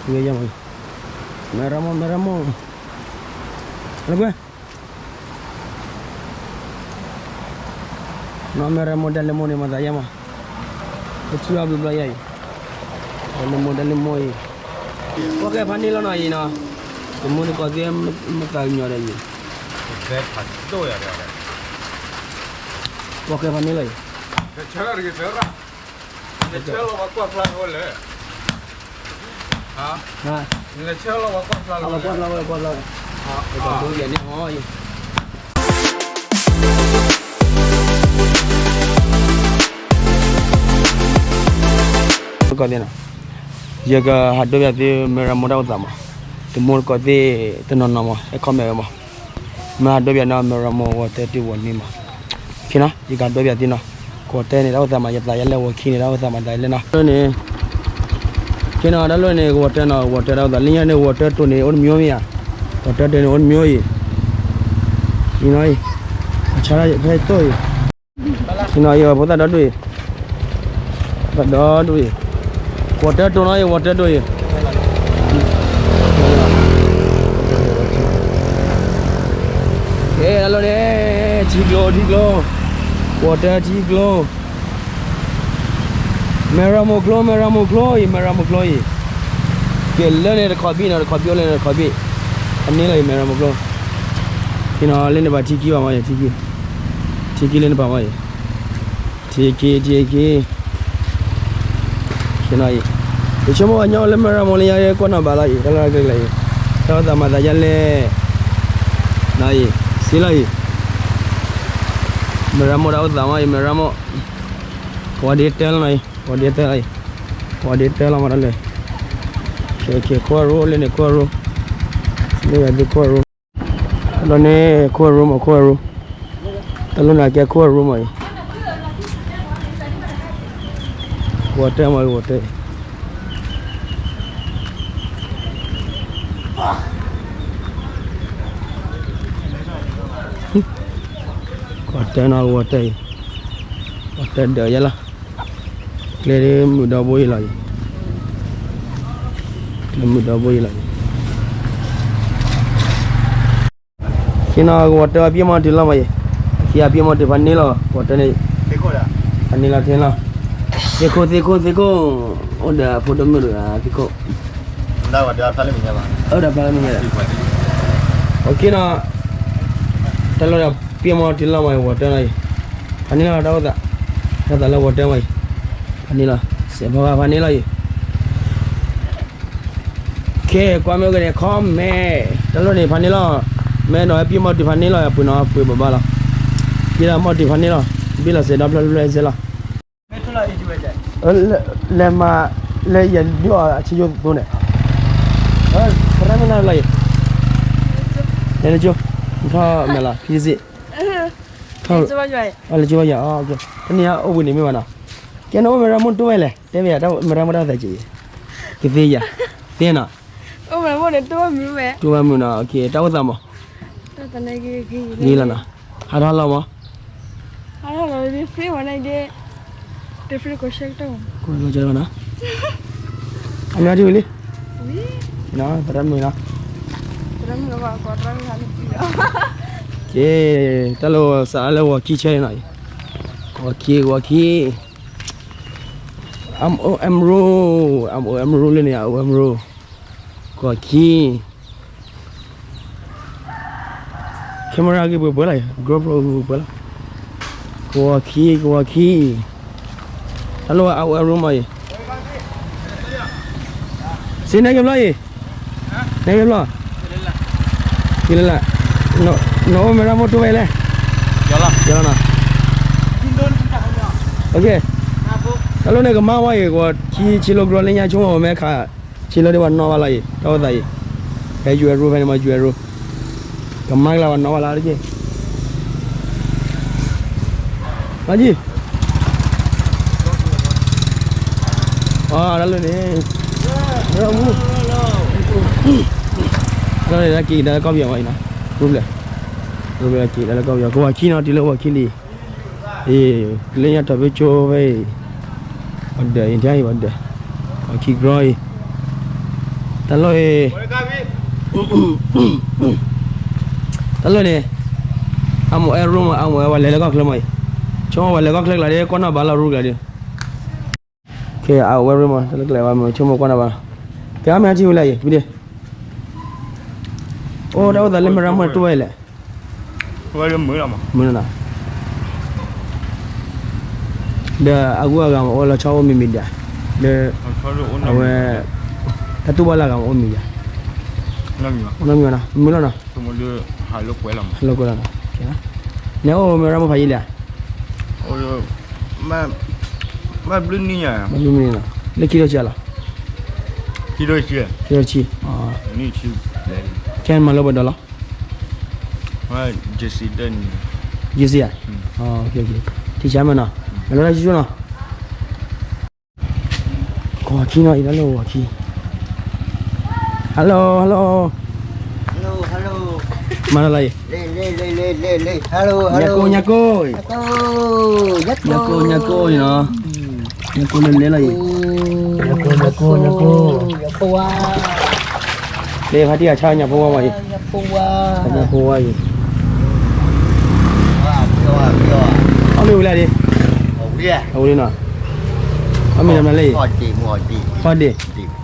ဝဲယဲမး, မဲရမိၢ် မဲရမိၢ်, လၢကွဲ, နီၢ် မဲရမိၢ်ဒဲလၢမိၢ်န့ၣ် မၤသးယဲမး, ပထံၣ်အီၤဘျီဘျီယဲအံၤ, ဒဲလၢမိၢ် ဒဲလၢမိၢ်အံၤ, ပှၤကဲဖးန့ၢ်လီၤနီၤအံၤနီၤ, တမိၢ်တကိးသ့ၣ် မတၤကညီဒီးအံၤ, ပှၤကဲဖးန့ၢ်လီၤအံၤ နကွၢ်ဖျါဝဲ ကွၢ်ဖျါဝဲ ကွၢ်ဖျါဝဲ ဒိယဲန့ၣ်အီၤအံၤ, ကီးသ့ၣ်နီၤ, ယကဟးဒိပၠးသု မဲရမိၢ်တၢ်အိၣ်သးမး, တမိၢ်တကိးသ့ၣ်တနီၤနီၤမး ဟဲ comment ဝဲမး, မ့ၢ်ဟးဒိပၠးနီၤ မဲရမိၢ် ဝီၤတၢၢ်တုၤဝီၤနွံမး, ခ့နီၤ ယကဟးဒိပၠးသုနီၤ, ကဝီၤတၢၢ်န့ၣ် တၢ်အိၣ်သးမး ယသးယဲလဲၣ် ဝီၤခံန့ၣ် တၢ်အိၣ်သးမး သးယဲလဲၣ်နီၤ, န့ၣ် ခ့နီၤ တၢ်လီၢ်န့ၣ် ကဝီၤတၢၢ်နီၤ ကဝီၤတၢၢ်တၢ်အိၣ်သး လၢညါန့ၣ် ကဝီၤတၢၢ်တိၢ်န့ၣ် အိၣ်တမံၤမ့ၢ်ဧါ, ကဝီၤတၢၢ်တိၢ်န့ၣ် အိၣ်တမံၤအံၤ, အံၤနီၤအံၤ, အဆါဖဲတိၢ်အံၤ, အံၤနီၤအံၤ ဖိသၣ်ဒီဒူၣ်အံၤ, သၣ်ဒီဒူၣ်အံၤ, ကဝီၤတၢၢ်တိၢ်နီၤအံၤ ကဝီၤတၢၢ်တိၢ်အံၤ ကဲ တၢ်လီၢ်န့ၣ် ထံကျိ ထံကျိ, ကဝီၤတၢၢ်ထံကျိ, မဲရမိၢ်ကျိ မဲရမိၢ်ကျိအံၤ မဲရမိၢ်ကျိအံၤ, ကဲလၢန့ၣ်တခီဘ့ၣ်နီၤ တခီဘ့ၣ်အိၣ်လၢန့ၣ်တခီဘ့ၣ်, အန့ၣ်လီၤအံၤ မဲရမိၢ်ကျိ, ခ့နီၤ လၢန့ၣ်ဘၣ်ထံခံဘၣ်မးအံၤ ထံခံ, ထံခံလၢန့ၣ်ဘၣ်မးအံၤ, ထံခံ ထံခံ ခ့နီၤအံၤ, ယဆိကမိၣ်အညီလၢမဲရမိၢ်လၢညါ ကွၢ်နီၣ်ဘၣ်လီၤအံၤ တၢ်လီၢ်တၢ်ကျဲကျဲအံၤ, တၢ်အိၣ်သးမၤသးဒ်လဲၣ်, နီၤအံၤ စ့လီၤအံၤ, မဲရမိၢ်တၢ်အိၣ်သးမးအံၤ မဲရမိၢ်, ကဝီၤဒ့တၢၢ်လီၤနီၤအံၤ ကဝီၤဒ့တၢၢ်လီၤအံၤ, ကဝီၤဒ့တၢၢ်လီၤမးတၢ်လဲၣ်, ကဲ ကဲ ခိၣ်ရိလၢန့ၣ် ခိၣ်ရိ, လၢယၤဒုးခိၣ်ရိ တၢ်လီၢ်န့ၣ် ခိၣ်ရိမး ခိၣ်ရိ, တၢ်လီၢ်န့ၣ်ကဲခိၣ်ရိမးအံၤ, ကဝီၤတၢၢ်မး ကဝီၤတၢၢ်, ကဝီၤတၢၢ်နီၤ ကဝီၤတၢၢ်အံၤ, ကဝီၤတၢၢ်ဒၢးယဲလီၤ, ကျဲဒ်မုာ်ဒီဘိအံၤလီၤအံၤ, ကျဲမုာ်ဒီဘိအံၤလီၤအံၤ ခ့နီၤ ကဝီၤတၢၢ်အပျဲၢ်မီၢ်တုၤလီၤမးအံၤ, အခံအပျဲၢ်မီၢ်တုၤဖးန့ၢ်လီၤ ကဝီၤတၢၢ်န့ၣ်, ဖးန့ၢ်လီၤ ထံလီၤ, သ့ၣ်ခိၣ် သ့ၣ်ခိၣ် သ့ၣ်ခိၣ်, အိၣ်ဒီးအဖိဒိၣ်မုၣ်တဂၤ သ့ၣ်ခိၣ်, အိၣ်ဒီးဖးလၢမုၢ်ညါ, အိၣ်ခ့နီၤ, တၢ်လီၢ်ဒီးပျဲၢ်မီၢ်တုၤလီၤမးအံၤ ကဝီၤတၢၢ်လီၤအံၤ, ဖးန့ၢ်လီၤတၢ်အိၣ်သး, တၢ်သးလၢကဝီၤတၢၢ်မးအံၤ, ဖးန့ၢ်လီၤ, စဲးဖီဖးန့ၢ်လီၤအံၤ ခဲကွၢ်မ့ၢ်ဂ့ၤန့ၣ် comment, တၢ်လီၢ်န့ၣ်ဖးန့ၢ်လီၤ, မ့ၢ်နီၤ ပျဲၢ်မီၢ်တုၤဖးန့ၢ်လီၤ အပှ့ၤနီၤ အပှ့ၤဘၣ်ဘၣ်လီၤ, ပျဲၢ်မီၢ်တုၤဖးန့ၢ်လီၤ, ဘ့ၣ်လီၤစဲးဒီဖျၢၣ်ဖျၢၣ်စဲးလီၤ, လဲၤမၤ လၢယဒုးအီၤအဆံယိၣ်သိန့ၣ်, သရၣ်မုၣ်လၢ်လၢ်အံၤ, လဲၤလၢကၠိ, ထီၣ်မဲာ်လီၤ ဖံစ့ၣ်, လၢကၠိဘၣ်ယွၤ, တနံၤအအိၣ်ဘှံးန့ၣ်မ့ၢ်ဘၣ်နီၤ, ကဲနအိၣ်မဲရမိၢ်တိၢ်ဝဲလဲၣ်, တဲဝဲယၤ မဲရမိၢ်တၢ်အိၣ်သးက့ၤ, ကသ့ယၤ, သ့နီၤ, တိၢ်ဝဲမုာ်နီၤ တၢ်အိၣ်သးမး, ဂ့ၤလီၤနီၤ, ဟးထီၣ်လီၤမး, အမ့ၢ်ထံၣ်ဝံၤလံ, ကဲ, တၢ်လီၢ်စးလၢဂီၤခံဆၢန့ၣ်နီၤ, ဂီၤခံ ဂီၤခံ, အအိၣ် M roll, အအိၣ် M roll လၢန့ၣ် အအိၣ် M roll, ဂီၤခံ camera ဂ့ၢ်ပှဲၤပှဲၤလီၤ, GoPro ဂ့ၢ်ပှဲၤပှဲၤလီၤ, ကဝီၤခံ ကဝီၤခံ, တၢ်လီၢ်အအိၣ် M roll မးအံၤ, စ့နဲက့ၤဘျီအံၤ, နဲက့ၤဘျီ, ကလလ, နအိၣ်မဲရမိၢ်တိၢ်ဝဲလဲၣ်, ကလနီၤ, တၢ်လီၢ်န့ၣ်ကမါဝဲအံၤ ကဝီၤခံ ဆံလၢကရီလၢညါဆိကမိၣ်ဝဲမ့ၢ်ခး ဆံလၢဒ်ပှၤနီၣ်ဘၣ်လီၤအံၤ တၢ်အိၣ်သးအံၤ, ဖဲယွဲရိဖဲန့ၣ်မး ယွဲရိ, ကမါကလၤပှၤနီၣ်ဘၣ်လီၤတက့ၢ်, အကံၢ်, အတၢ်လီၢ်န့ၣ်, တၢ်လီၢ်န့ၣ် တၢ်က့ၤကဒါလၢကီၢ်ပယီၤမးအံၤနီၤ, ရူပျဲၢ်, ရူပျဲၢ်က့ၤကဒါလၢကီၢ်ပယီၤ ကဝီၤခံနီၤ တုၤလၢကဝီၤခံလံ, အ့ လၢညါထီၣ်ဖဲကၠိဖဲအံၤ, ပှၤဒၢးအံၤ ပှၤဒၢး, ကဝီၤခံကရီအံၤ, တၢ်လီၢ်အံၤ, တၢ်လီၢ်န့ၣ်, အမိၢ်အဲၣ်ရူၣ်မး အမိၢ်အဲၣ်ဝဲလဲၤလၢကီၢ်ချၢမးအံၤ, ဆိကမိၣ်ဝဲလဲၤကီၢ်ချၢကျါဒီး ကွၢ်နီၣ်ဘၣ်လီၤရူၢ်ကျါဒီး, ကဲ အဝဲရူၣ်မး တၢ်လီၢ်ကျဲဘၣ်မ့ၢ်ဆိကမိၣ်ကွၢ်နီၣ်ဘၣ်လီၤ, ကဲအါမ့ၢ်အါထံဝံၤလၢအံၤ ဝံၤဒီး, အိၣ်တၢ်အိၣ်သးလၢမ့ၢ်ရၣ်မိၢ်တတူၢ်ဝဲအံၤလဲၣ် မုၢ်လီၤနီၤ, ဒီးအဂုၤအဂၤမ့ၢ်အိၣ်လီၤဆီအိၣ်မံၤမံၤဒၣ်, ဒီး, အဝဲ, တၢ်တူၢ်ဘၣ်လၢအဂၤမ့ၢ်အိၣ်မံၤယၤ, နီတမံၤဘၣ်နီၤ, မုၢ်လီၤနီၤ, ဟးလိာ်ကွဲလီၤနီၤ, နအိၣ်မ့ၢ်ရၣ်မိၢ်ဖးယံာ်လဲၣ်ဧါ, ဘၣ်ဘျုးနံၣ်ညါ, ဘၣ်ဘျုးနံၣ်နီၤ, လၢခံထီၣ်ဆံလီၤ, ခံထီၣ်ဆံ, ခံထီၣ်ဆံ, ခဲမၤလၢပှဲၤဒီးလီၤ ယ့စံဧါ, ထံဆါမ့ၢ်နီၤ, မၤလၢတၢ်ဆူၣ်ဆူၣ်နီၤ, ကီၢ်ခံနီၤ အံၤလၢဂီၤခံ, hello hello, မၤလၢလီၤအံၤ, ညါကိၢ်ညါကိၢ်, ညါကိၢ်ညါကိၢ်အံၤနီၤ, ညါကိၢ်လၢလဲၤလီၤအံၤ, ညါကိၢ်ညါကိၢ်ညါကိၢ်, လၢဖါတံၢ်အဆၢညါဖိဝါမးအံၤ, ညါဖိဝါအံၤ, အီၣ်မ့ၤဝံၤလၢဒ့, အီၣ်မ့ၤနၤမနုၤလဲၣ်အံၤ, အီၣ်ဒ့, အီၣ်ဒ့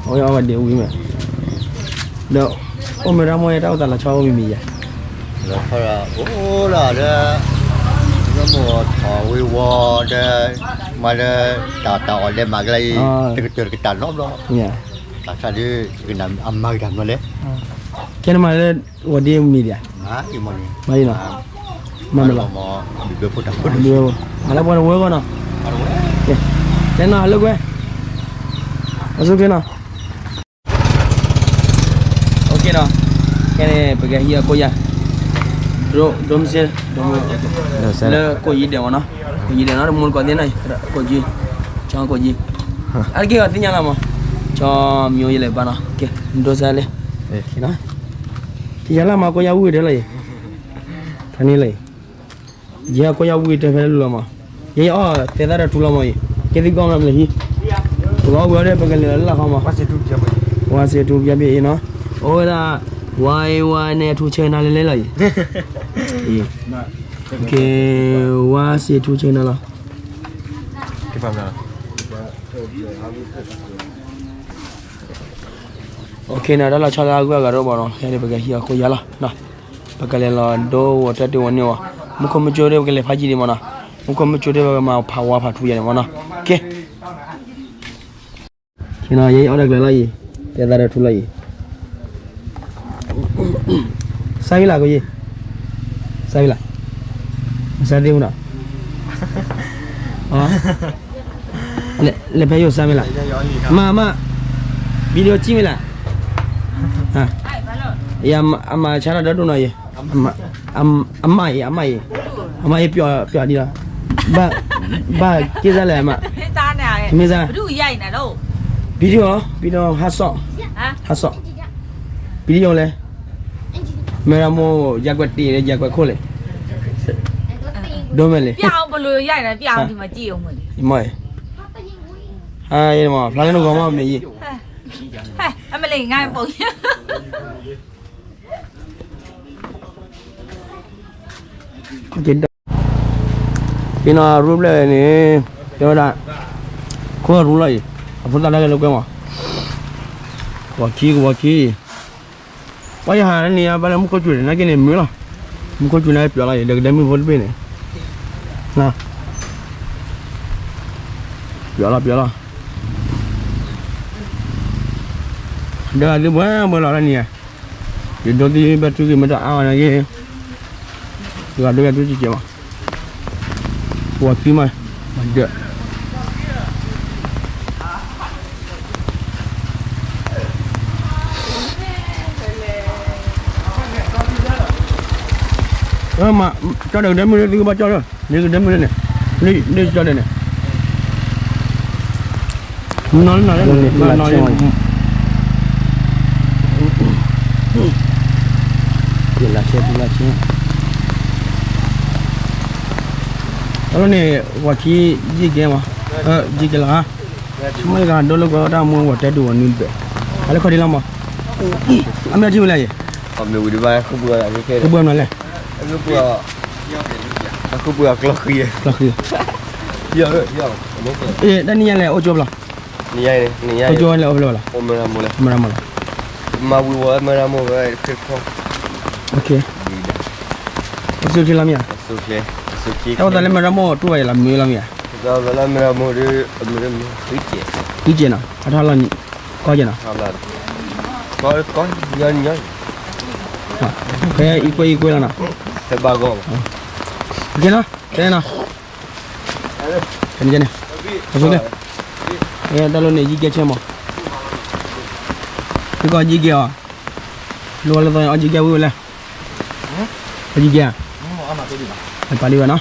ဝံၤမး, ဒီး, အိၣ်မ့ၢ်ရၣ်မိၢ်ယဲ တၢ်အိၣ်သးလီၤဆီအိၣ်မံၤမံၤယဲ, လီၤဆီအိၣ်လီၤဒီး, မ့ၢ်မိၢ်ထီၣ်ဝ့ၤဝီၤဒီး, မၤလၢ, တၢ်တၢ်အီၣ်လဲၤမၤကလၢအံၤ, တကတၢၢ်တကတၢၢ်နီတဘျီ, တၢ်ဆါဒ်, အမၤကတၢၢ်မနုၤလဲၣ်, ခဲနမၤလၢ, ဝီၤဒ့မံၤဒံးဧါ, မၤလီၤ, မၤလီၤ, မၤလၢပှၤတဝၢအဂီၢ်နီၤ, တဲနီၤလၢကွဲ, အဆိက့နီၤ ကဲနီၤ, ခဲန့ၣ် ပကဟံးအခိၣ်ယါ, ဒိမစ့, လၢကိၣ်ယံၤဒဲးမနီၤ, ကိၣ်ယံၤဒဲးနီၤ တမူတကိးသ့ၣ်နီၤ, ကိၣ်ယံၤ, ကၠီကိၣ်ယံၤ, အါတက့ၢ်ဂီၤသ့ၣ်ညါလီၤမး, ကၠီမံၤယလဲၤဘၣ်နီၤ, ကဲ ဒိစဲလ့, ကယၤလၢမၤကိၣ်ယါဝံၤဒဲးလီၤအံၤ, ဖဲန့ၣ်လီၤအံၤ ယဲကိၣ်ယါဝံၤတဲဖဲလၢလူလီၤမး, ယဲယအီၣ်တဲသၣ်ဒီးထူလီၤမးအံၤ, ကဲသံကွၢ်မနုၤမနုၤဟံၣ်, ပကအီၣ်ဝံၤအီၤဒီး ပကလဲၤလၢလၢ်ခီမး, ဝါစ့ထူပျဲပျဲအံၤနီၤ, အိၣ်ဝဲဒၣ်, ဝါအံၤဝါန့ၣ်အထူဆဲနၤလဲၤလဲၣ်လီၤအံၤ, ကဲ, ဝါစ့ထူဆဲနၤလီၤ OK နီၤ, တၢ်လီၤဆီလၢအဂုၤအဂၤတအိၣ်ဘၣ်နီၤ, ခဲန့ၣ် ပကဟံးအခိၣ်ယါလီၤ, ပကလဲၤလီၤဒိဝီၤတၢ်ဒိဝီၤန့ၢ်ဝီၤ, မူခိၣ်မုၢ်ကၠိဒီး ပကလဲၤဖးယံာ်ဒံးမနီၤ, မူခိၣ်မုၢ်ကၠိဒီး ပကမၤဖးဝါဖးထူယါန့ၣ်မနီၤ, ကဲ ယဲယအီၣ်တၢ်ကျဲၤလီၤအံၤ, တဲသးဒီးထူလီၤအံၤ, စါဝံၤလၢ်ကိၣ်ယံၤ, စါဝံၤလၢ်, မစါသ့ၣ်မနီၤ, လဲၤဖဲယိၣ်စါမ့ၢ်လၢ်, မၤမး, video ကံၣ်မ့ၢ်လၢ်, ယအမၤဆါတၢ်ဒီဒိၣ်နီၤယံၤ, အမၤအံၤ အမၤအံၤ, အမၤအံၤပျီဒံးလီၤ, ဘၣ်က့ၤစါလဲၣ်အမၤ, မ့ၢ်စါ, video video ဟးစီၣ်, ဟးစီၣ်, video လဲၣ်, မ့ၢ်ဒၣ်မိၢ်ယၤကွဲးတ့ၢ် ယၤကွဲးခိၣ်လဲၣ်, ဒိၣ်မဲာ်လံ, မ့ၢ်, ဖျါလၢနဂီၤမးမ့ၢ်ယံၤ က့ၤနီၤ ရူဘျဲၣ်န့ၣ် တဲဝဲဒၣ် ခိၣ်ရူလီၤအံၤ အဖိသၣ်တၢ်ဂဲၤလိာ်ကွဲမး ကဝီၤခံ ကဝီၤခံ ပှၤယဟးန့ၣ် ဘၣ်လၢမူခိၣ်စူၤန့ၣ် နာ်က့န့ၣ်မုာ်လီၤ မူခိၣ်စူၤန့ၣ်ပျီလီၤအံၤ ဒီးကဒဲမုၢ်ဖိတဘ့ၣ်န့ၣ် ပျီလီၤ ပျီလီၤ ဒီးသုဘှဲဘှဲလီၤလၢန့ၣ် ယဒိသံဘၣ်ထုက့ၤမ့ၢ်တအါဘၣ်နာ်က့ ယွၤဒိယွၤဒိကဲကဲမး ပှၤသံမး မၤဒၢး မၤ ကၠီဒီးကဒဲမုၢ်လၢသုကဘၣ်ကၠီလၢ န့ၣ်ကဒဲမုၢ်လၢန့ၣ် န့ၣ်ကၠီဒီးန့ၣ် နီၢ်လၢနီၢ်လၢန့ၣ် နီၢ်လၢ လၢဆဲ လၢဆဲ တၢ်လီၢ်န့ၣ် ဝၤခံ ယံာ်ကဲမး ယံာ်ကဲလီၤဧါ ဆိကမိၣ်ယကဟးဒိလၢကွဲးတၢ်မူဝဲတဲဒိၣ်ဝဲနွံဘဲ ဟးလၢခီၣ်ဒ့လီၤမး အမ့ၢ်ထံၣ်ဝဲလဲၣ်ယဲၢ်, အမ့ၢ်ဝံၤဒံးဘၣ် ဃုပှဲၤဝဲဒၣ်ခဲခဲဒီး, ဃုပှဲၤမနုၤလဲၣ်, ဃုပှဲၤ, အဃုပှဲၤအကျီဃံ, ကျီဃံ, တၢ်နံၣ်ညါလဲၣ် အိၣ်ကၠိဘျီ, အိၣ်ကၠိလဲၣ် အိၣ်ဖဲလဲၣ်ဘၣ်လဲၣ်, မရၤမိၢ်လီၤ, မရၤမိၢ်လီၤ, မၤဝံၤဝဲမရၤမိၢ်ဝဲ, အိၣ်ဆူၣ်ချ့လီၤမ့ၢ်ဧါ, တၢ်အိၣ်သးလၢမရၤမိၢ်တူၢ်ဘၣ်ယဲၢ်လီၤ မ့ၢ်လီၤမ့ၢ်ဧါ, ဃုကဲးနီၤ အထီၣ်လီၤ, ကီကဲးနီၤ ဖဲအံၤကွဲးအံၤကွဲးလီၤနီၤ, ကဲနီၤ, ကဲနီၤ, ကဲန့ၣ်, အဆိကဲ, တၢ်လိၣ်န့ၣ် ယံကဲဆဲမး, ယကီၢ်ယံကဲအီၤ, လိၣ်ဝဲလၢသီအီယံကဲဝံၤဝဲလဲၣ်, အယံကဲ, ပာ်လံဝဲနီၤ,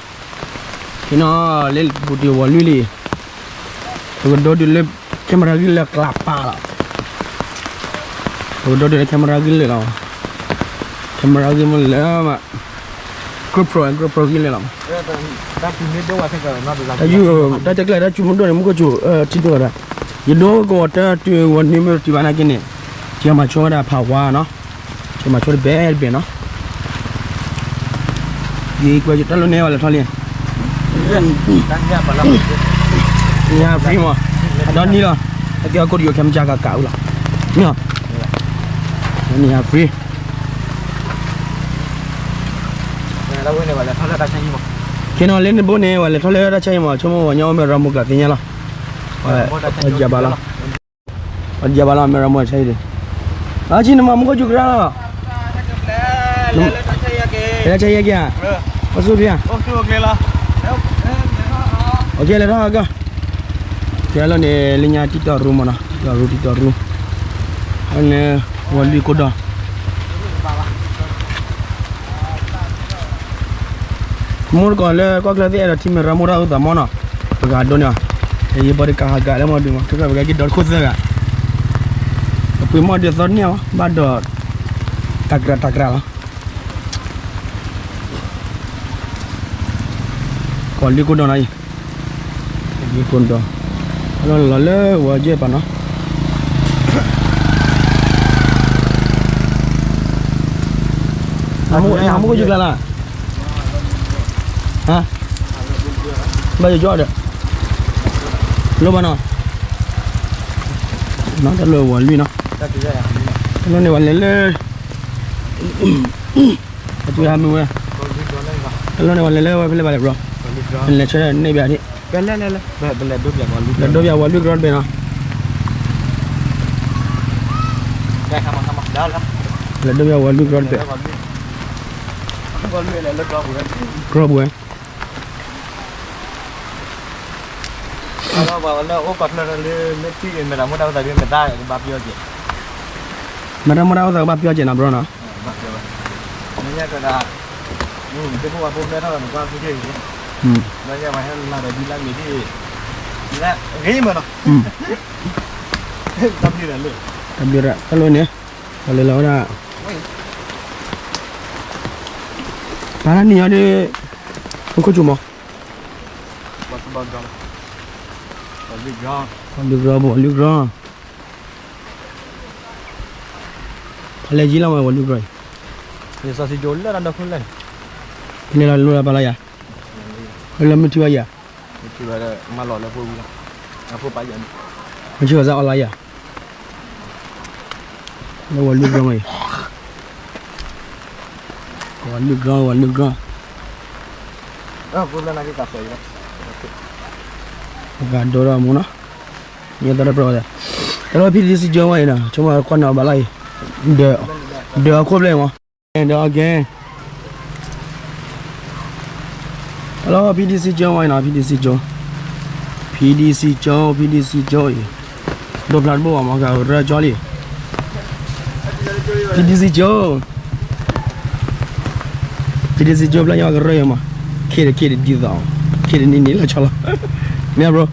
ကဲနီၤ, လၢပူၤတ့ၢ်ဝီၤလွံၢ်လံ, ပကဒိးဒုးလၢ camera ဂံၢ်လၢကျးပာ်လီၤ, ပကဒိးဒုးလၢ camera ဂံၢ်လၢလီၤ, camera ဂံၢ်မ့ၢ်လၢမး, GoPro GoPro ဂံၢ်လၢလီၤ, တၢ်ယူၢ် တၢ်ကျဲ တၢ်စူၤမုၢ်ဒိၣ်န့ၣ် မူခိၣ်စူၤ ထံဒိၣ်ဝဲဒၣ်, ယဒိကဝီၤတၢ်တုၤဝီၤနွံမ့ၢ်တတုၤဘၣ်နာ်က့န့ၣ်, ယမၤဆိဝဲဒၣ်ဖးဝါနီၤ, ယမၤဆိတဘဲတဘဲနီၤ ယကွဲးတၢ်လိၣ်န့ၢ်ဝဲလဲၤထီၣ်လံ, ညါ free မး, အဒီနံၤလီၤ, အကဲအခိၣ်တယိၤခဲမုၢ်ကၢ်ကးကးဝံၤလီၤ, မ့ၢ်, ညါ free, ခဲနီၤ လၢနဘိန့ၣ် ဝဲလဲၤထီၣ်လၢတၢ်ဆါဟံၣ်မး ဆိကမိၣ်ဝဲညီအိၣ်မ့ၢ်ရၤမိၢ်ကျးသ့ၣ်ညါလီၤ, ပှၤယၤဘၣ်လီၤ, ပှၤယၤဘၣ်လီၤ မ့ၢ်ရၤမိၢ်ဆါဟံၣ်ဒီး, အါဆံနမၤမူခိၣ်စူၤကရၢလီၤ, လဲၤတၢ်ဆါဟံၣ်က့ၤဧါ, ပှၤဆူၣ်ဖံးဧါ, လဲၤထီၣ်ဧါကီၢ်, ကဲလၢန့ၣ် လၢညါတံၢ်တီၢ်ရူမးနီၤ တံၢ်တီၢ်ရူတံၢ်တီၢ်ရူ, အန့ၣ် ဝီၤလွံၢ်ကိးဒီး မိၢ်တကိးလၢကီၢ်ချၢသ့ၣ်အဲၣ်ဒိးထံၣ်မ့ၢ်ရၤမိၢ်တၢ်အိၣ်သးမးနီၤ, ပကဒိးန့ၢ်အီၤ, ယဘီဒုးကးဟးကးလၢမီၢ်ဒုးမး ခဲကီၢ်ပကဲက့ၤဒီးတခိၣ်သၢဂၤ, ပပှ့ၤမီၢ်ဒုးသီတန့ၢ်အီၤ ဘၣ်ဒီး တၢ်ကြၢးတၢ်ကြၢးလီၤ, ပှၤလွံၢ်ကိးဒီးနီၤအံၤ, လွံၢ်ကိးဒီး, လီၤလၢဝီၤယဲၢ်ပာ်နီၤ နဟးမူခိၣ်ယူၤကျါလၢ, ဟါ, ဘၣ်ယကၠီဒီး, လိၣ်ဘၣ်နီၤ, တၢ်လၢဝီၤလွံၢ်နီၤ, တၢ်လၢန့ၣ်ဝဲလဲၤလၢ, အတုၤဟးမုာ်ဝဲ, တၢ်လၢန့ၣ်ဝဲလဲၤလၢဝဲဖဲလဲၣ်ဘၣ်လဲၣ်ဘျီ, လဲၤဆၢန့ၢ်ဘၣ်ဒံး, လဲၤဒိပၠးဝီၤလွံၢ်ကြိးတဘ့ၣ်နီၤ လဲၤဒိပၠးဝီၤလွံၢ်ကြိးတဘ့ၣ်, ကြိးပူၤဝဲ, လၢအိၣ်ကီၢ်ချၢလၢ လၢထံၣ်မ့ၢ်တၢ်မူတၢ်အိၣ်သးဒ်မ့ၢ်တၢ်ကဘၣ်ပယီၤက့ၤ, မ့ၢ်တၢ်မူတၢ်အိၣ်သးကဘၣ်ပယီၤက့ၤနီၤ ဘျီနီၤ, မ့ၢ်ညါကဒီး, သ့ၣ်ဖိဝဲဖိဖျဲထီၣ်ဒီးနကွၢ်ဖုက့ၤ, ဘျီညါပှၤဟဲလီၤဒီးဒ်လၢမ့ၢ်ဒ်, ဂ့ၤမးနီၤ, တၢ်ဘျုးဒၣ်, တၢ်ဘျုးဒၣ်တၢ်လီၤန့ၣ်, ပှၤလဲၤလီၤဝဲဒၣ်, ပာ်တၢ်နံၤညါဒီး, မူခိၣ်စူၤမး, ဝီၤလွံၢ်ကြိး, ဝီၤလွံၢ်ကြိး, ပှၤလဲၤယံၤလီၤမးဝီၤလွံၢ်ကြိးအံၤ, ဖဲန့ၣ်လီၤလိၣ်လၢပာ်လီၤယၤ, လၢမုၢ်ထံဘၣ်ယၤ, မုၢ်ထံဘၣ်, မုၢ်ထံဘၣ်စၢ်အီၣ်လီၤယၤ, လၢဝီၤလွံၢ်ကြိးမးအံၤ, ဝီၤလွံၢ်ကြိး ဝီၤလွံၢ်ကြိး, ပကဒိဒီးမူနီၤ, ယသရၣ်ပြၢ်ဝဲ, တၢ်လီၢ် ဖံဒံစံကၠိဝဲအံၤနီၤ ဆိကမိၣ်ကွၢ်န့ၣ်အီၤဘၣ်လီၤအံၤ, ဒီးအခိၣ်ဖျဲၣ်မး, ဒီးအကဲ တၢ်လီၢ် ဖံဒံစံကၠိဝဲအံၤနီၤ ဖံဒံစံကၠိ, ဖံဒံစံကၠိ ဖံဒံစံကၠိအံၤ, ဒိဖျါတဘိဘၣ်မး ကရၢကၠီလံ, ဖံဒံစံကၠိ ဖံဒံစံကၠိ ဘျီညါကရၢယၤမး, ခ့တခ့တဒ်သိး, ခ့တနံၤနံၤလီၤဆီလီၤ, မ့ၢ် bro,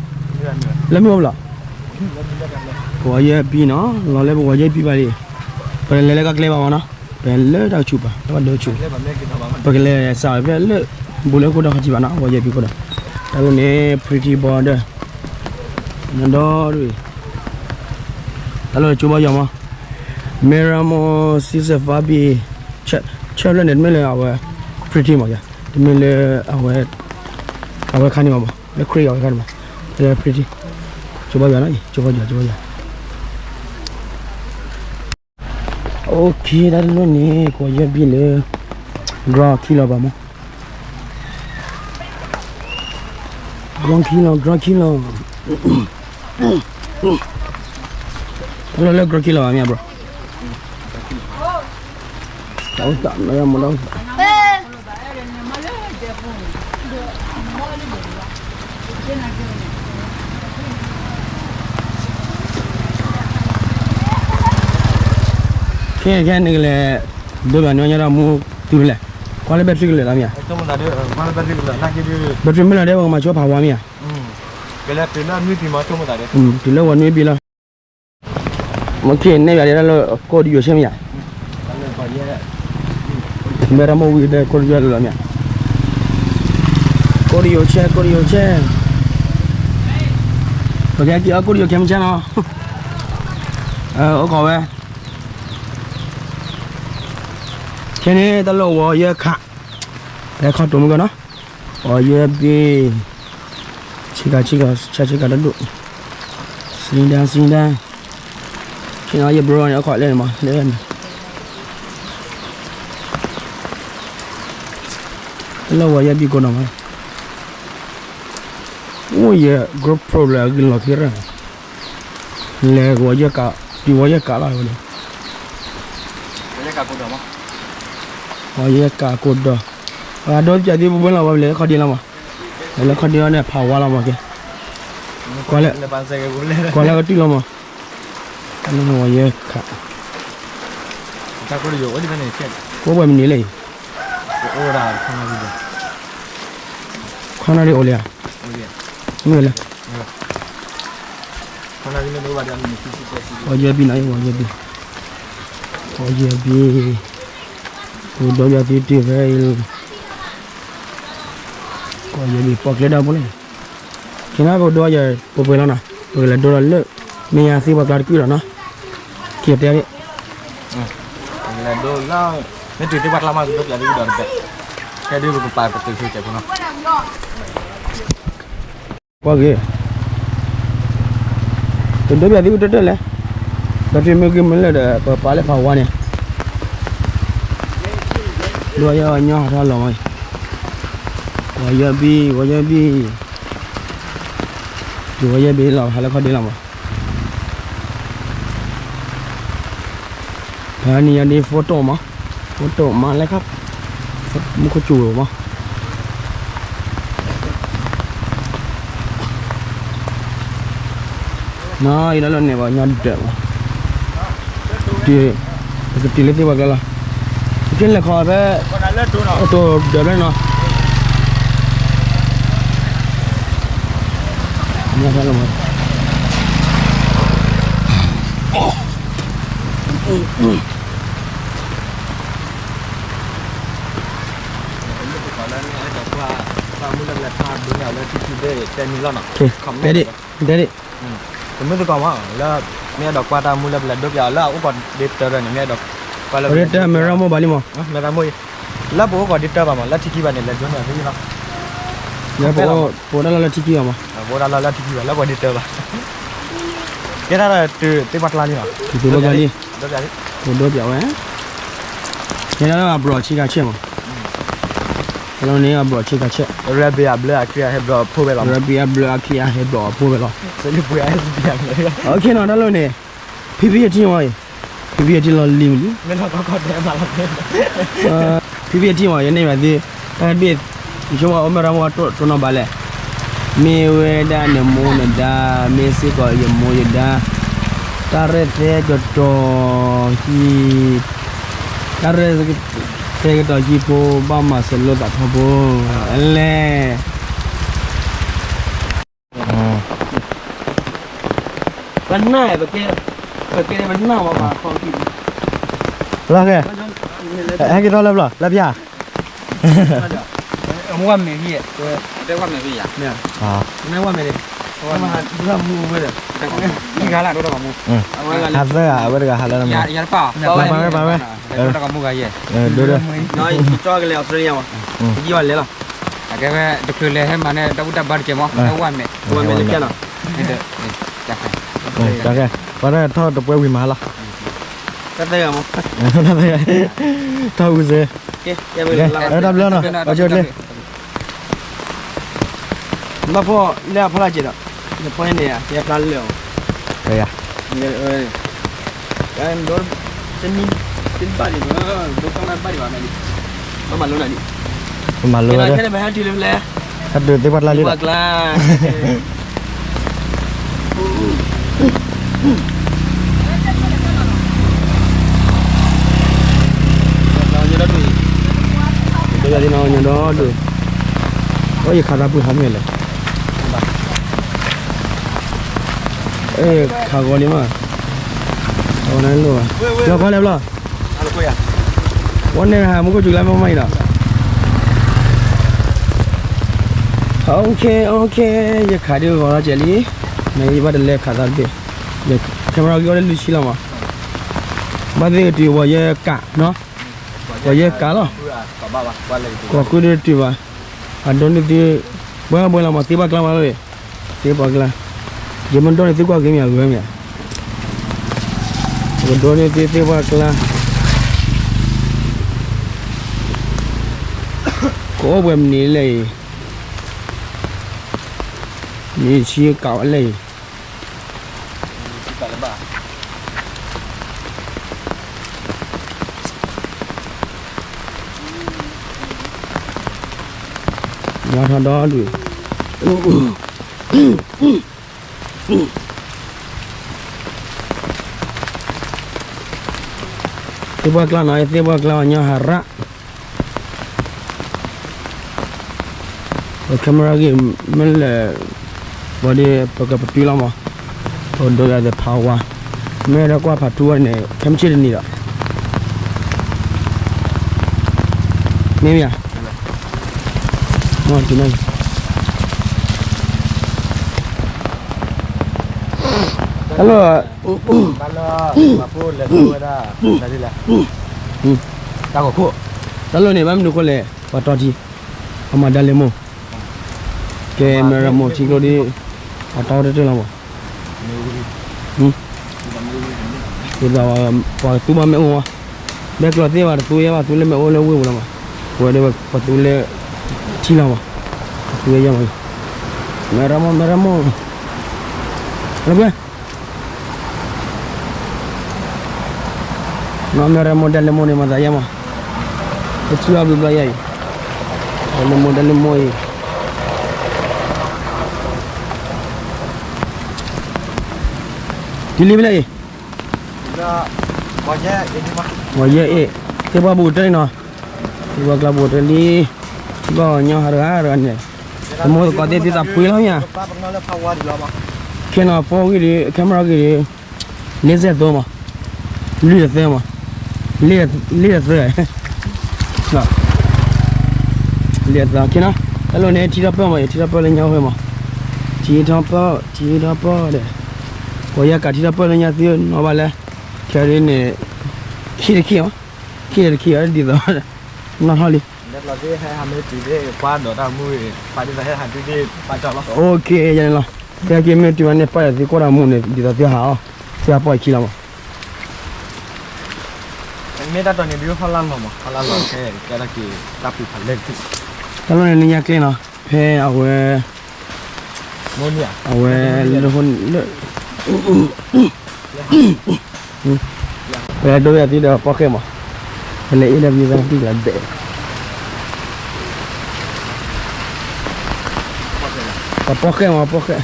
လၢမုၢ်အိၣ်ဘၣ်လီၤ, ပဝီၤယဲၢ်ပံနီၤ လီၤလၢပဝီၤယဲၢ်ပံဘၣ်လံ, ပလဲၤလၢကီၢ်ကျဲဘၣ်မးနီၤ, ပလဲၤလၢတၢ်ကဆူးပၤ တၢ်ဘၣ်ဒိဆူး, ပကလဲၤစးဖဲလၢ ဘူးလၢခိၣ်ဒီးခီၣ်ထံးဘၣ်နီၤ ပဝီၤယဲၢ်ပံခိၣ်ဒီး, တၢ်လီၢ်န့ၣ် Pretty Border, ဒီဒူၣ်, တၢ်လီၢ်ကၠိဘၣ်ယီၤမး, Miramar season five B, ဆဲးဖျၢၣ်န့ၣ် တမ့ၢ်လၢအဝဲ pretty မးယၤ, တမ့ၢ်လၢအဝဲ အဝဲခါန့ၣ်မးမး လၢ creek အဝဲခါန့ၣ်မး, လၢ pretty, ကၠိဘါယွၤနီၤအံၤ ကၠိဘါယွၤ ကၠိဘါယွၤ, okay တၢ်တလိၣ်န့ၣ် ကဝီၤယဲၢ်ဘ့ၣ်လၢ ground ခံလီၤဘၣ်မး ground ခံလီၤ ground ခံလီၤ, တၢ်လီၢ်လၢ ground ခံလီၤဘၣ်မ့ၢ်ဧါ bro, တၢ်အိၣ်သး မ့ၢ်မ့ၢ်တၢ်အိၣ်သး ခဲခဲနကလဲၤ ဒိပၠးန့ၢ်ညါတၢ်မူတုၤဖဲလဲၣ်, ကွၢ်လၢ battery ကလၢာ်လီၤမ့ၢ်ဧါ, battery မ့ၢ်လီၤဒဲး ပကမၤဆိဖးဝါမ့ၢ်ဧါ, တုၤလၢဝဲနွံဘ့ၣ်လီၤ, မ့ၢ်က့ၤနဲၣ်ယၤဒ်တၢ်လၢ ကိၣ်ဒယိၤဆဲမ့ၢ်ဧါ, မ့ၢ်တၢ်မိၣ်ဝံၤဒဲး ကိၣ်ဒယိၤလီၤမ့ၢ်ဧါ, ကိၣ်ဒယိၤဆဲ ကိၣ်ဒယိၤဆဲ, ပကဲက့ၤအီၣ်ကိၣ်ဒယိၤခဲမုၢ်ဆဲနီၤ, အိၣ်ခိးဝဲ ခဲန့ၣ် တၢ်လီၢ်ဝီၤယဲၢ်ခး, ဟဲခီတိၤမုၢ်ကီၢ်နီၤ, ဝီၤယဲၢ်ဘ့ၣ်, ဆ့ကၤဆ့ကၤ ဆ့ကၤတဒိၣ်, စံဒၣ်စံဒၣ်, ခဲန့ၣ် ယ bro န့ၣ် အိၣ်ခိးလဲၣ်န့ၣ်မး လၢန့ၣ်, တၢ်လီၢ်ဝီၤယဲၢ်ဘ့ၣ်ကိးနီၤမး, အိၣ်ယဲ GoPro လၢအဂ့ၢ်လီၤခံရၢ် လဲၤဝီၤယဲၢ်ကး, ဒုးဝီၤယဲၢ်ကးလီၤဝဲန့ၣ်, ဝီၤယဲၢ်ကးကိးဒီး, ပှၤဒိပၠးသ့ပှဲၤလီၤ ပှၤလဲၤလၢခီဒ့လီၤမး, လဲၤလၢခီဒ့လီၤန့ၣ် ဖးဝါလီၤမးက့, ကွၢ်လၢကတုၢ်လီၤမး, ဝီၤယဲၢ်ခး, ကိးပှဲၤမနုၤလဲၣ်အံၤ, ခီနၣ်ရံၣ်အိၣ်လံဧါ, မ့ၢ်လၢ ဝီၤယဲၢ်ဘ့ၣ်နီၤ ဝီၤယဲၢ်ဘ့ၣ်, ဝီၤယဲၢ်ဘ့ၣ်, ပဒိပၠးသ့တ့ၢ်ဖဲအံၤ, ဝီၤယဲၢ်ဘ့ၣ် ပီၣ်ကျဲဒၣ်ဖိလၢ, ခဲန့ၣ်ပဒိယဲၢ်ပှဲၤပှဲၤလီၤနီၤ, ပကလဲၤဒိလီၤလၢ မ့ၢ်ယၤသ့ပှၤကျါတကုၢ်ဒီးနီၤ, က့ၤတဲဒၣ်, ပကလဲၤဒိလီၤ, မ့ၢ်တုၤသ့ပှၤကျါမး ကဒိပၠးသ့ဒီးတဘဲ, ကဲဒ်ပကပာ်ပတုာ်ဆိကဲးဖိနီၤ ကွၢ်က့ၤ, ပဒိပၠးသ့အိၣ်တၢၢ်တၢၢ်လဲၣ်, ဒီးတုၤမ့ၢ်ဂ့ၤမ့ၢ်လၢာ်ဒီး ပပာ်လၢဖးဝါန့ၣ်, ဒိယဲၢ်ညီဟးထီၣ်လီၤမး, ဝီၤယဲၢ်ဘ့ၣ် ဝီၤယဲၢ်ဘ့ၣ်, ယဝီၤယဲၢ်ဘ့ၣ်လီၤ ဟးလၢခီဒ့လီၤမး ဖဲန့ၣ်ယၤဒ် photo မး, photo မးလဲၣ်ခါ, မူခိၣ်စူၤမး, နီၤ ယတၢ်လီၢ်န့ၣ် ပှၤကညီဒၢးမး, ပကတုၤလၢသ့ပှၤကျါလီၤ, ပကလဲၤခီဖဲ အတိၤဒၢးဖဲန့ၣ်နီၤ တဲဒၣ်, တဲဒၣ်, ပမ့ၢ်သကိးမး လၢ မ့ၢ်အဲၣ်ဒိးကွၢ်တၢ်မူလၢပလဲၤဒိပၠးအီၤ လၢအအိၣ်ကိးဒ့တၢ်ဒီးန့ၣ် မ့ၢ်အဲၣ်ဒိးကွၢ်လၢပလဲၤဒိပၠးအီၤ မ့ၢ်တၢ်မ့ၢ်ရၢမိၢ်ဘၣ်လံမး, မ့ၢ်တၢ်မိၢ်အံၤ, လၢပအိၣ်ကိးဒ့တၢ်ဘၣ်မး လၢထံခံဘၣ်န့ၣ် လဲၤဒိန့ၢ်အီၤသ့လီၤ, လၢပအိၣ်တၢ်လီၢ်လၢထံခံဘၣ်မး, ပအိၣ်တၢ်လီၢ်လၢထံခံဘၣ် လၢပှၤဒ့တၢ်ဘၣ်, ကဲတၢ်ဒီးတုၤသ့ပှၤကျါလံမး, တုၤသ့ပှၤကျါလံ, ပဒိပၠးဝဲ, ကဲတၢ်လၢအဘျီၣ်ဆ့ကၤဆဲးမး, တၢ်လီၢ်န့ၣ်အဘျီၣ်ဆ့ကၤဆဲး, ရဘ့ၣ်အဘျၢအချံအဟဲဘျီၣ်အဖိဝဲလီၤ, ရဘ့ၣ်အဘျၢအချံအဟဲဘျီၣ်အဖိဝဲလီၤ, အခဲနီၤ တၢ်လီၢ်န့ၣ်, ဖံဖံအထံမးအံၤ, ဖံဖံအထံလီၤလံၤမးလံ ဖံဖံအထံမး ယန့ၢ်ဘၣ်သ့, တၢ်ဘ့ၣ်, ယဆိကမိၣ်အီၣ်မ့ၢ်ရၢမိၢ်တိၢ်နီၢ်ဘၣ်လဲၣ်, မ့ၢ်ဝဲဒၣ်နမိၢ်နဒါ, မ့ၢ်စ့ၢ်ကီးယမိၢ်ယဒါ, တၢ်ရဲၣ်သဲကတီၤဟံၣ်, တၢ်ရဲၣ်သဲကတီၤဟံၣ်ဖိ ဘၣ်မၤစၢၤလိာ်သးထီဘိ, အလဲၣ် ပနၢ်, ပကဲ, ပကဲပနၢ်ဝဲပှၤခီကံၢ်, လၢကဲ, ဟဲက့ၤထီၣ်လၢဘျီၣ် လၢဖၠၣ်, အဝဲမဲာ်ဟံၣ်, ဝဲမဲာ်ဟံၣ်, နဝဲမဲာ်လံ မူဝဲဒီး ဂၤလၢဒိတၢ်ဂီၤမူ, ဟးသၢဂၤ အဝဲတဂၤဟးလၢမူ, ယၤတပၣ်, ပာ်ဝဲ ပာ်ဝဲ, ဒိတၢ်ဂီၤမူဂၤယဲ, ဒိတၢ်ဂီၤမူဂၤယဲ, ဒိတၢ်ဂီၤမူဂၤယဲ, ယံၤဝဲလဲၤလီၤ, အကဲဝဲတချုးလဲၤဟဲမၤန့ၢ်တၢ်ဘူၣ်တၢ်ဘါတကဲမး ဟဲဝဲမဲာ်, ဝဲမဲာ်လၢကဲလီၤ, ကဲ, ပှၤတၢ်ထီၣ်တပှဲဝံၤမၤဟါလီၤ, တၢ်သၢဂၤမး, ထီၣ်အူစ့, တၢ်ဘျုးနီၤ, အကၠိကျ့ ဘၣ်ဖှီၣ်လၢအဖီလာ်က့ဒီး ယဖီန့ၣ် ယဖျါလၢအီၤ, ယ တနံၤ တဘၣ်ဒံးဘၣ်, ဒိကနၣ်ဘၣ်ဒံးဘၣ်, ဘၣ်မၤလိနၤဒံး, ပမၤလိဝဲ, ဟဲတုၤလၢဖဲလဲၣ်, ဟဲတုၤသ့ၣ်ပှၢ်ကျါလံဒီး, သ့ၣ်ပှၢ်ကျါ ဒိယၤသ့ၣ်နီၤ ညီဒီဒိၣ်, အိၣ်ယခးသးပှ့ၤဟီမ့ၢ်လဲၣ်, ခးဂီၤလံမး, အဝဲနလိၣ်ဘၣ်, ယီၤကွၢ်လဲၣ်ဘျီ, ဝဲန့ၣ်ဟးမူခိၣ်စူၤကျါမ့ၢ်မးအံၤနီၤ, OK OK, ယခးဒ်ဂီၤထီၣ်ကဲးလံ, မ့ၢ်ယဘၣ်တလဲခးသးတဘ့ၣ်, ယ camera ဂံၢ်အီၣ်လၢလွံၢ်ဆံလီၤမး, ဘၣ်သ့ၣ်ကတုၤဝဲယဲကးနီၤ, ဝဲယဲကးလီၤ, ကီၢ်ဃုဒ်တတုၤဘၣ်, အဒိန့ၢ်သ့, ဘှဲဘှဲလီၤမး သ့ၣ်ပှၢ်ကျါမးလီၤ, သ့ၣ်ပှၢ်ကျါ, ယမ့ၢ်ဒိန့ၢ်သ့ၣ်ပှၢ်က့ၤမ့ၢ်အဂၤမ့ၢ်, ပကဒိန့ၢ်သ့ၣ်သ့ၣ်ပှၢ်ကျါ, ကအိၣ်ပှဲၤမနုၤလဲၣ်အံၤ, မ့ၢ်ဆံကးဝဲလဲၣ်အံၤ မၤထီၣ်ဒီဒူၣ်, သ့ၣ်ပှၢ်ကျါနီၤ သ့ၣ်ပှၢ်ကျါအီၤညီဟးရၣ်, ပ camera ဂ့ၢ်မ့ၢ်လဲၣ်, ဘၣ်ဒီး ပကပတုၤလီၤမး, ပဒိယၤသ့ၣ်ဖးဝါ, မ့ၢ်ဒီးကွၢ်ဖးထူဝဲန့ၣ် ခဲမုၢ်ဆ့ၣ်တနံၤဒီး, မ့ၢ်မ့ၢ်ဧါ, မ့ၢ်တုၤန့ၣ် တၢ်လီၢ်, တၢ်လီၢ်န့ၣ် ဘၣ်မနုၤဃိလဲၣ်, ပှၤတီထံ, ပှၤမၤဒါလ့မိၢ်, ကဲမ့ၢ်ရမိၢ်ထံကျိဒ်, ပှၤတီတတၢၢ်လီၤမး, ဒ်သိး ပှၤသူဘၣ်မ့ၣ်အူမး, ဘဲကျိးသ့ၣ်ဘၣ်တသူယဲဘၣ် သူလၢမ့ၣ်အူလၢဝ့ၢ်ပူၤလီၤမး, ပဝဲဒၣ်ပသူလၢထံလီၤမး, ပသူဝဲယဲမး, မ့ၢ်ရမိၢ် မ့ၢ်ရမိၢ်, လၢပှဲၤ နီၢ်မ့ၢ်ရမိၢ်ဒါလ့မိၢ်န့ၣ် မၤသးယဲမး, ပထံၣ်ဘၣ်ဘျီဘျီယဲအံၤ, ဒါလ့မိၢ် ဒါလ့မိၢ်အံၤ, တုၤလံဖဲလဲၣ်အံၤ, ဂီၤယဲၢ်အ့ၣ်, သ့ၣ်ပှၢ်ဘူးကတၢၢ်လံနီၤ, သ့ၣ်ပှၢ်ကျါဘူးကတၢၢ်လံ, ဘၣ်ညီဟးတဂၤတဂၤန့ၣ်, တမိၢ်သကိးသ့ၣ်သုသးပှ့ၤလီၤမ့ၢ်ဧါ, ခဲနီၤ phone ဂ့ၢ်ဒီး camera ဂ့ၢ်ဒီး လ့စဲးသၢမး, လွံၢ်တသၢမး, လ့တသၢ, လ့တသၢ ခဲနီၤ, တၢ်လီၢ်န့ၣ် ထံထီၣ်ပၢၢ်မး ယထံထီၣ်ပၢၢ်လၢညါဝဲမး, ထံထီၣ်ပၢၢ် ထံထီၣ်ပၢၢ်ဒီး, ပှၤယဲကးထံထီၣ်ပၢၢ်လၢညါသ့နီၤဘၣ်လဲၣ်, ခဲဒ်န့ၣ်, ခံတခံမး, ခံတခံအီၤဒ်သိး, နီၢ်ထီၣ်လံ OK ယဲန့ၣ်လီၤ, ကဲက့ၤမ့ၢ်တုၤမးန့ၣ် ပၢ်ဒီးသုကိၢ်ဒီးမူန့ၣ် ဒ်သိးသုဟးအီၤ, သုဟးပီၢ်အခံလီၤမး, မ့ၢ်တၢ်တီန့ၣ် ဒုးဖီလာ်လီၤမး ဖီလာ်လီၤ, တၢ်လီၢ်န့ၣ်လၢညါကျဲနီၤ ဖဲအဝဲ အဝဲ လၢ ပလဲၤဒိဝဲသံဒီးပီၢ်ဃဲမး, ပလဲၤအ့ၣ်ဒီးပယီၤသးတံၢ်လၢဘဲး, ပှၤပီၢ်ဃဲမး ပီၢ်ဃဲ,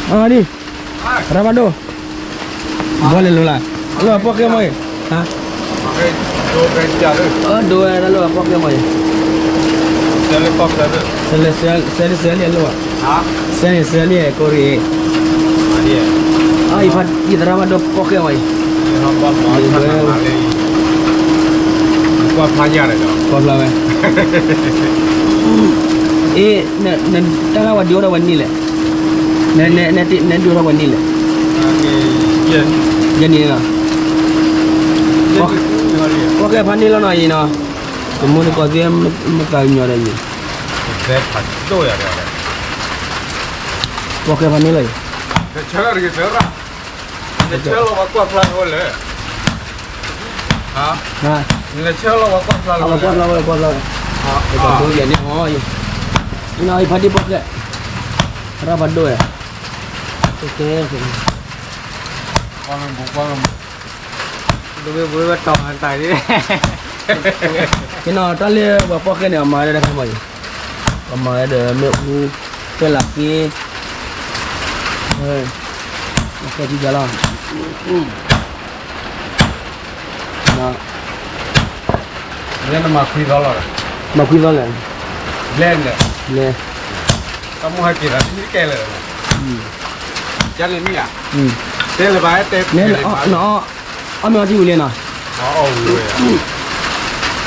အဒံၣ်, ရၢ်ဘၣ်ဒိၣ်, ဘီလဲၤလိၤလၢ်, တၢ်လီၢ်ပီၢ်ဃဲမးအံၤ, ဒိဝဲတၢ်လီၢ်ပီၢ်ဃဲမးအံၤ, စဲလံစဲလံအလိၣ်ဘၣ်, စဲန့ၣ်စဲလံကိရံၣ်, အံၤဖးယသရၣ်ဘၣ်ဒိၣ်ပီၢ်ဃဲမးအံၤ, ကွၢ်ဖျါဝဲ, အ့, တၢ်ဂၤဝဲဒုးအိၣ်ထီၣ်ဝဲနံၣ်လဲၣ်, နဒုးအိၣ်ထီၣ်ဝဲနံၣ်လဲၣ်, ယဲၢ်နံၣ်လီၤ, ပီၣ်ဃဲဖးန့ၢ်လီၤနီၤအံၤနီၤ, တမူတကိးသ့ၣ်မသးကညီၤဒီးယံၤ, ပီၣ်ဃဲဖးန့ၢ်လီၤအံၤ, နဆၢလီၤပှၤကွၢ်ဖျါဝဲလဲၣ်, နဆၢလီၤပှၤကွၢ်ဖျါဝဲလဲၣ်, ကွၢ်ဖျါဝဲ, ကွၢ်ဖျါဝဲ, ယဲၢ်နံၣ်အံၤ, အံၤဖးဒံၣ်ပီၣ်ဃဲ, ရၣ်ဖးဒိၣ်ဝဲ, ကနီၤတၢ်လၢပှၤပီၣ်ဃဲန့ၣ် အမၤဝဲဒၣ်တၢ်ဖဲမီၤအံၤ, အမၤဝဲဒီးမ့ၣ်အူ, ပဲလးက့, အဃဲထံကလီၤ, မၤခွံသီလၢ, လဲၤ, လဲၤ, တၢ်မိၣ်ဟဲက့ၤသးတမံၤတကဲလၢာ်, တဲလၢမ့ၢ်ဧါ, တဲလၢၤဘၣ်, အီၣ်မ့ၢ်အီထံဝံၤလံနီၤ,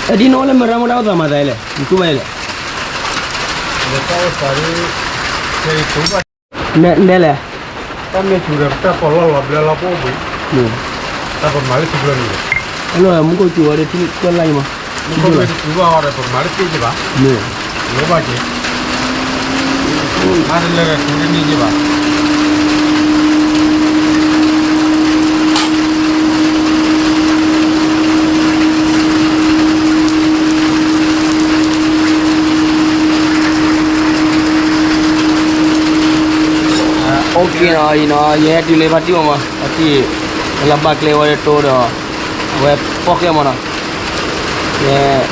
အဒ်နအိၣ်လၢမရၢမိၢ်တၢ်အိၣ်သးမၤသးလဲၣ်, နတူၢ်ဘၣ်လဲၣ်, နဲလဲၣ်, တၢ်မ့ၢ်စူၤဒီးပတၢ်ပီးလီၢ်လီၤဘျၢလီၤပအိၣ်ဘှံး, တၢ်ပမၤလၢထံကျိနံၤ, အလီၢ်မူခိၣ်စူၤဝဲဒီးထံကျိလၢယမၤ, မူခိၣ်စူၤဘၣ်အီၤဒီးပမၤလၢက့ၢ်က့ၢ်ဘၣ်, မ့ၢ်ဘၣ်က့ၤ, မၤတလၢာ်ဒီးထူတနံၤက့ၢ်ဘၣ်. အံၤနီၤ ယဟဲတုၤလၢဖါတံၢ်မး, ဖါတံၢ်, လၢဘၣ်ကျဲဝဲတတိဒီး, အဝဲပီၣ်ဃဲမးနီၤ,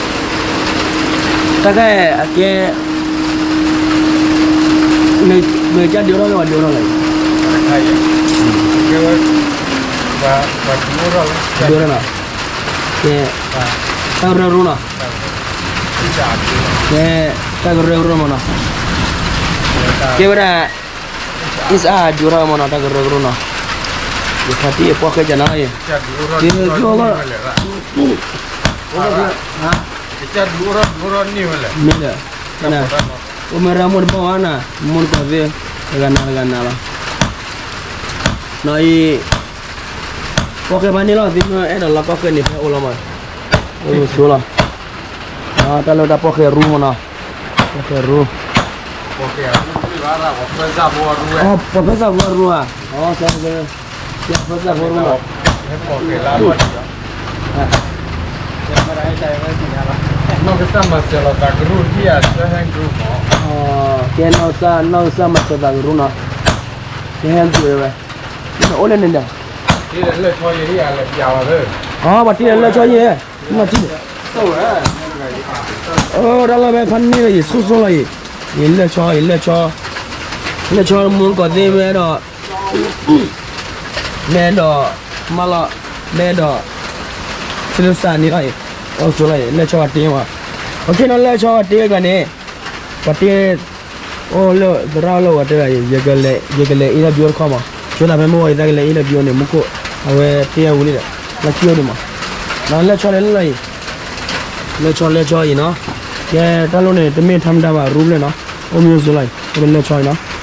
တၢ်ခါအကဲ, နကစၢ်ဒုးအိၣ်ထီၣ်က့ၤပှၤဒုးအိၣ်ထီၣ်လၢ, ဒုးအိၣ်ထီၣ်နီၤ, ကဲ, တၢ်ကရၢကရိနီၤ, ကဲ, တၢ်ကရၢကရိမးနီၤ, ကဲဝဲဒၣ်, အ့ၣ်စအါဒုးအိၣ်ထီၣ်မးနီၤ တၢ်ကရၢကရိနီၤ, ယဖါတံၢ်အပီၣ်ဃဲကနၤလီၤအံၤ, ကဲ, ကဲ, မ့ၢ်ဒီး, အိၣ်မ့ၢ်ရၣ်မိၢ်တဘၣ်ဝဲနၤ, မိၢ်တကိးသ့ၣ်, တဂၤနၤတဂၤနၤလီၤ, နီၤအံၤ, ပီၣ်ဃဲဖးန့ၢ်လီၤ သုမ့ၢ်အဲၣ်ဒိးလီၤပီၣ်ဃဲန့ၣ် ဖဲအိၣ်လီၤမး, အိၣ်ဆိလီၤ, တၢ်လၢတၢ်ပီၣ်ဃဲရူမးနီၤ, ပီၣ်ဃဲရူ, ပှၤဖဲစၢ်ဖိအရူဧါ, ပှၤဖဲစၢ်ဖိအရူလီၤ, ကဲနီၢ်ကစၢ်, နီၢ်ကစၢ်မၤစၢၤသးကရူနီၤ, ကဟဲက့ၤဝဲ, အိၣ်လၢန့ၣ်ဒီး, ပှၤတ့လၢလၢဆီယဲၢ်, နထံၣ်, တၢ်လီၢ်ဖဲဖးန့ၢ်လီၤအံၤ ဆိဆိလီၤအံၤ, ယလဲၢ်ဆီ ယလဲၢ်ဆီ, လဲၢ်ဆီမူတကိးသ့ၣ်မ့ၢ်အဲၣ်ဒိး, မ့ၢ်အဲၣ်ဒိး, မၤလီၤ, မ့ၢ်အဲၣ်ဒိး, ဖဲလၢစးန့ၣ်လီၤအံၤ, အိၣ်ဆိလီၤအံၤ လဲၢ်ဆီပှၤတ့မး, အခဲနီၤ လဲၢ်ဆီပှၤတ့အဂၤန့ၣ်, ပှၤတ့, အိၣ်လၢသရၣ်အိၣ်လၢဝဲတဲ, ယကလဲၤအ့ၣ်တၢ်ဘံအိၣ်တခီမး, ဆိသးဖဲမုၢ်ဂီၤအံၤ သးကလဲၤအ့ၣ်တၢ်ဘံအိၣ်န့ၣ် မူခိၣ်, အဝဲတ့အဝံၤလံဒီး, လၢခံအိၣ်ဒံးမး, လဲၢ်ဆီလဲၢ်လၢလီၤအံၤ, လဲၢ်ဆီလဲၢ်ဆီအံၤနီၤ, ကဲတၢ်လီၢ်န့ၣ် တမ့ၢ်ထါမတၤဘၣ် ရူဘျဲၣ်နီၤ, အိၣ်မံၤအိၣ်ဆိလီၤအံၤ အိၣ်ဒီးလဲၢ်ဆီအံၤနီၤ,